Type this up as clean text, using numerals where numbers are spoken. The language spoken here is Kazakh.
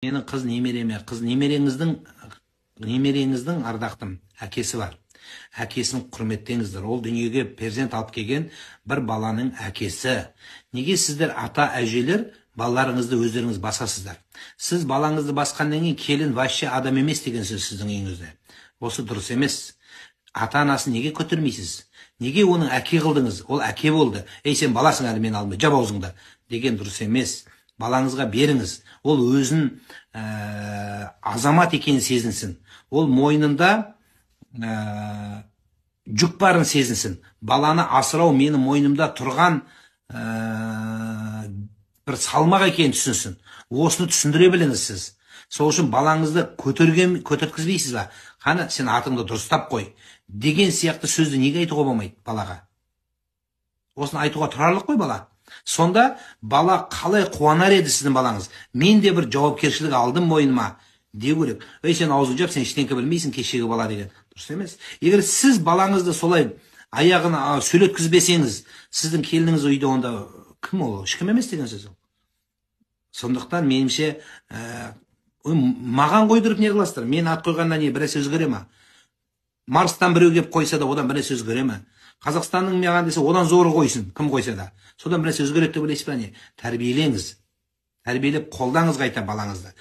Менің қыз немереме, қыз немереңіздің, ардақтым, әкесі бар. Әкесін құрметтеңіздер. Ол дүниеге перзент алып келген бір баланың әкесі. Неге сіздер, ата әжелер, балаларыңызды өздеріңіз басасыздар? Сіз балаңызды басқаннан кейін келін вообще адам емес деген сөз сіздің үйіңізде. Осы дұрыс емес. Ата анасын неге көтермейсіз? Неге оның әке қылдыңыз? Ол әке болды. Ей, сен баласың әлі мен алдымда, жап аузыңды деген дұрыс емес. Балаңызға беріңіз. Ол өзін азамат екенін сезінсін. Ол мойнында жүк барын сезінсін. Баланы асырау менің мойнымда тұрған бір салмақ екенін түсінсін. Осыны түсіндіре біліңіз сіз. Сол үшін балаңызды көтерген, көтерткізбейсіз ба? Қане, сен атыңды дұрыстап қой деген сияқты сөзді неге айтуға болмайды балаға? Осыны айтуға тұрарлық қой бала. Сонда бала қалай қуанар еді сіздің балаңыз? Мен де бір жауапкершілік алдым мойныма деу керек. Ей, сен аузыңды жап, сен ештеңке білмейсің, кешегі бала деген дұрыс емес. Егер сіз балаңызды солай аяғына сөйлеткізбесеңіз, сіздің келініңіз үйде онда кім ол? Ешкім емес деген сөз ол. Сондықтан меніңше, маған қойдырып не қыласыздар? Мен ат қойғаннан не бір нәрсе өзгере ма? Марстан біреу келіп қойса да, одан бір нәрсе өзгере ме? Қазақстанның маған десе, одан зоры қойсын, кім қойса да. Содан бір нәрсе өзгереді деп ойлайсыз ба, не? Тәрбиелеңіз. Тәрбиелеп қолдаңыз қайта балаңызды.